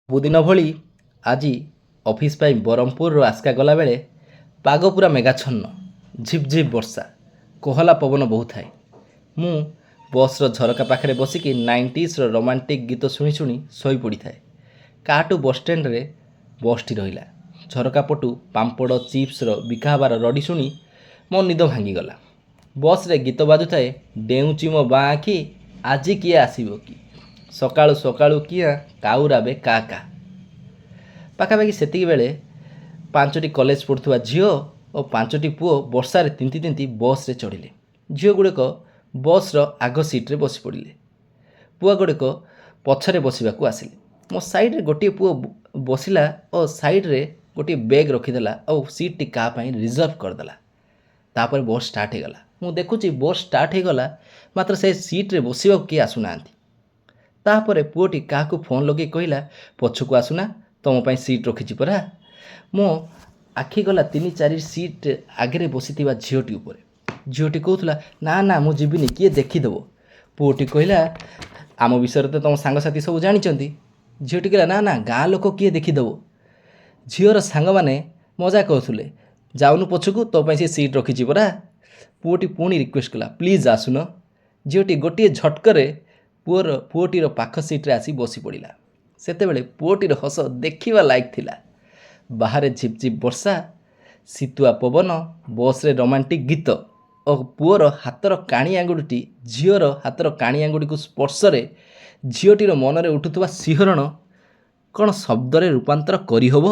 ସବୁଦିନ ଭଳି ଆଜି ଅଫିସ୍ ପାଇଁ ବ୍ରହ୍ମପୁରରୁ ଆସ୍କା ଗଲାବେଳେ ପାଗ ପୁରା ମେଘାଚ୍ଛନ୍ନ, ଝିପ୍ ଝିପ୍ ବର୍ଷା, କୋହଲା ପବନ ବହୁଥାଏ। ମୁଁ ବସ୍ର ଝରକା ପାଖରେ ବସିକି ନାଇଣ୍ଟିଜ୍ର ରୋମାଣ୍ଟିକ୍ ଗୀତ ଶୁଣି ଶୁଣି ଶୋଇପଡ଼ିଥାଏ। କାଟୁ ବସ୍ଷ୍ଟାଣ୍ଡରେ ବସ୍ଟି ରହିଲା। ଝରକା ପଟୁ ପାମ୍ପଡ଼, ଚିପ୍ସର ବିକା ହେବାର ରଡ଼ି ଶୁଣି ମୋ ନିଦ ଭାଙ୍ଗିଗଲା। ବସ୍ରେ ଗୀତ ବାଜୁଥାଏ, ଡେଉଁଚି ମୋ ବାଁ ଆଖି, ଆଜି କିଏ ଆସିବ କି, ସକାଳୁ ସକାଳୁ କିଆଁ କାଉ ରାବେ କା କା। ପାଖାପାଖି ସେତିକି ବେଳେ ପାଞ୍ଚଟି କଲେଜ ପଢ଼ୁଥିବା ଝିଅ ଓ ପାଞ୍ଚଟି ପୁଅ ବର୍ଷାରେ ତିନ୍ତି ତିନ୍ତି ବସ୍ରେ ଚଢ଼ିଲେ। ଝିଅଗୁଡ଼ିକ ବସ୍ର ଆଗ ସିଟ୍ରେ ବସି ପଡ଼ିଲେ, ପୁଅଗୁଡ଼ିକ ପଛରେ ବସିବାକୁ ଆସିଲେ। ମୋ ସାଇଡ଼୍ରେ ଗୋଟିଏ ପୁଅ ବସିଲା ଓ ସାଇଡ଼୍ରେ ଗୋଟିଏ ବ୍ୟାଗ୍ ରଖିଦେଲା ଆଉ ସିଟ୍ଟି କାହା ପାଇଁ ରିଜର୍ଭ କରିଦେଲା। ତାପରେ ବସ୍ ଷ୍ଟାର୍ଟ ହେଇଗଲା। ମୁଁ ଦେଖୁଛି ବସ୍ ଷ୍ଟାର୍ଟ ହେଇଗଲା, ମାତ୍ର ସେ ସିଟ୍ରେ ବସିବାକୁ କିଏ ଆସୁନାହାନ୍ତି। ତାପରେ ପୁଅଟି କାହାକୁ ଫୋନ୍ ଲଗେଇ କହିଲା, ପଛକୁ ଆସୁନା, ତୁମ ପାଇଁ ସିଟ୍ ରଖିଛି ପରା। ମୋ ଆଖି ଗଲା ତିନି ଚାରି ସିଟ୍ ଆଗରେ ବସିଥିବା ଝିଅଟି ଉପରେ। ଝିଅଟି କହୁଥିଲା, ନା ନା, ମୁଁ ଯିବିନି, କିଏ ଦେଖିଦେବ। ପୁଅଟି କହିଲା, ଆମ ବିଷୟରେ ତ ତୁମ ସାଙ୍ଗସାଥି ସବୁ ଜାଣିଛନ୍ତି। ଝିଅଟି କହିଲା, ନା ନା, ଗାଁ ଲୋକ କିଏ ଦେଖିଦେବ। ଝିଅର ସାଙ୍ଗମାନେ ମଜା କରୁଥିଲେ, ଯାଉନୁ ପଛକୁ, ତୋ ପାଇଁ ସେ ସିଟ୍ ରଖିଛି ପରା। ପୁଅଟି ପୁଣି ରିକ୍ୱେଷ୍ଟ କଲା, ପ୍ଲିଜ୍ ଆସୁନ। ଝିଅଟି ଗୋଟିଏ ଝଟକରେ ପୁଅଟିର ପାଖ ସିଟ୍ରେ ଆସି ବସି ପଡ଼ିଲା। ସେତେବେଳେ ପୁଅଟିର ହସ ଦେଖିବା ଲାୟକ ଥିଲା। ବାହାରେ ଝିପ୍ ଝିପ୍ ବର୍ଷା, ଶୀତୁଆ ପବନ, ବସ୍ରେ ରୋମାଣ୍ଟିକ୍ ଗୀତ ଓ ପୁଅର ହାତର କାଣି ଆଙ୍ଗୁଠିଟି ଝିଅର ହାତର କାଣି ଆଙ୍ଗୁଠିକୁ ସ୍ପର୍ଶରେ ଝିଅଟିର ମନରେ ଉଠୁଥିବା ଶିହରଣ କ'ଣ ଶବ୍ଦରେ ରୂପାନ୍ତର କରିହେବ?